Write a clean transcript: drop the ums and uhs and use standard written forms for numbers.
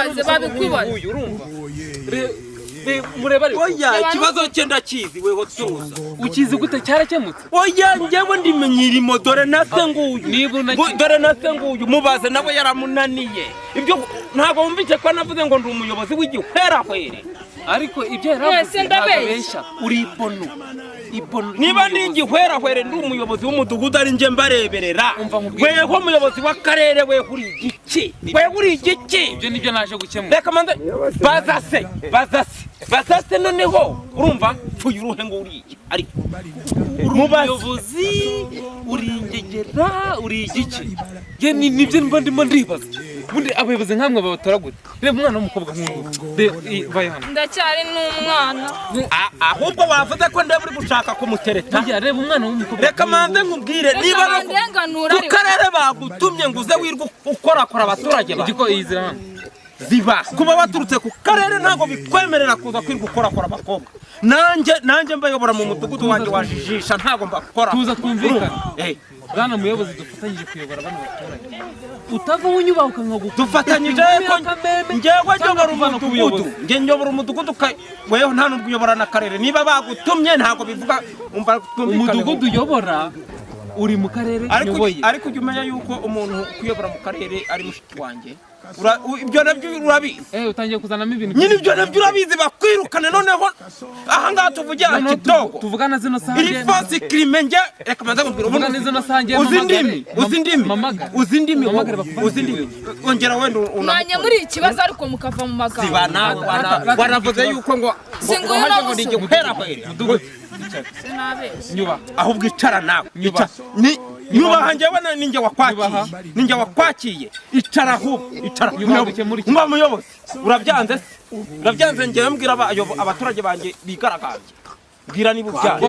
Babikubaze, babikubaze. Uyu urumva. Mureba ariko. Oya, Reba. Ikibazo cye ndakizi, weho tuza. Ukizi gute? Cyarakemutse. Oya, njyewe ndi mirimo, dore nase nguyu. Niba Dore nase nguyu, mubaze nawe, yaramunaniye. Ibyo ntabwo wumvise ko navuze ngo ndi umuyobozi w'igihwerahwere? Ariko ibyo yaravuze Mwese ntabwo ndabeshya. abeshya. Uri ibono, ibono Niba ndi ry'umuyobozi. igihwerahwere, ndi umuyobozi w'umudugudu, ari njye mbareberera. Umva nkubwire. Weho umuyobozi w'akarere, weho uri igiki? Weho uri igiki? Ibyo nibyo naje gukemura. Reka manze baza se, baza se, baza se. Noneho urumva pfuye uruhe ngo uri iki? Ariko Uri mubaze. umuyobozi, uri ingegera, uri igiki? Njye nibyo mba ndimo ndibaza. Ubundi abayobozi nkamwe babatora gute? Reba umwana w'umukobwa nk'uyu. Reba, vayo hano. Ndacyari n'umwana. Ahubwo wavuze ko ndeba uri gushaka kumutereta. Burya reba umwana w'umukobwa. Reka manze nkubwire. Reka Niba no bandenganure ku ariko. karere bagutumye ngo uze wirwe ukorakora abaturage bawe. Igiko yizira hano. Ziba kuba waturutse ku karere ntabwo bikwemerera kuza kwirirwa ukorakora abakobwa. Nanjye mbayobora mu mudugudu wanjye wajijisha, ntabwo mbakora. Tuza twumvikane. Bwana muyobozi, dufatanyije kuyobora bano baturage, utava unyubaha ukankaguka. Dufatanyije ko njyewe nyobora umudugudu, njye nyobora umudugudu, weho nta nubwo uyobora n'akarere. Niba bagutumye ntabwo bivuga, umva, twumvikane. Umudugudu uyobora uri mu karere Ariko nyoboye. Ariko ujya umenya yuko umuntu kuyobora mu karere ari mushiki wanjye. Ibyo nabyo urabizi. Utangiye kuzanamo ibintu. Nyine ibyo nabyo urabizi, bakwirukane. Noneho ahangaha tuvugira Noneho kidogo. Tuvugana zino saha. Iri fausse crime, njye reka manze nkubwire ubundi. Tuvugana zino saha, njye Uzi mpamagare. indimi? Uzi indimi? Mpamagare. Uzi indimi? Mpamagare bakuvane. Uzi indimi? Ongera wenda Mwanya muri ikibazo ariko mukava mu magambo. Ziba nawe, wanavuze yuko ngo Si nguyu ngo na ngo ndi musore. igihwerahwere. Mudugudu. Sinabeshya. Nyubaha. Ahubwo icara nawe. Nyubaha. Icara. Ni nyubaha njyewe, ninjye wakwakiye. Nyubaha. Ninjye wakwakiye, icara ahubwo, icara. Nyubaha, dukemure ikibazo. Mba muyobozi, urabyanze se? Urabyanze? Njyewe mbwira abaturage banjye bigaragambye, mbwira niba ubyanze.